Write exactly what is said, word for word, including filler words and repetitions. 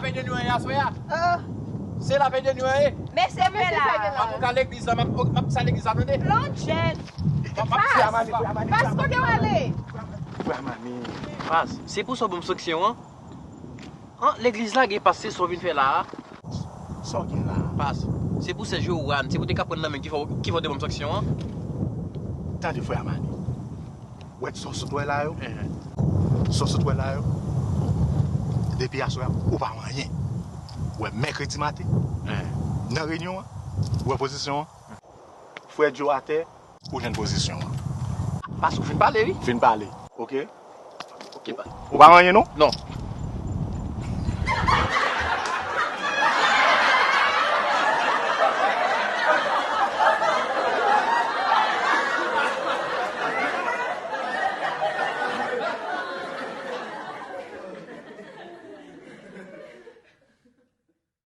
Fè de nou an ye aswè a. Se la fè de nou an ye. Mesye, mwen la. An tou ka legliz la, m ap m ap sa legliz la tande. Londjèn. M ap m ap sa. Pas kote w ale. Frè Mani. Pas, se pou sa w ban m sanksyon an? An, legliz la gen pas, se sa w vin fè la a? Sa w gen la? Pas, se pou sè Jowan, se pou te ka pran nan men ki fè w te ban m sanksyon an? Tande frè Mani. Wè ti sa w sot wè la yo? Sa w sot wè la yo? Depi aswè a, ou pa wè anyen. Wè mèkredi maten, nan reyinyon an, ou wè pozisyon an? Frè Djo atè, ou jwenn pozisyon an. Pas, ou fin pale, wi. Fin pale, oke? Ok, pas. Ou pa wè anyen non? Non.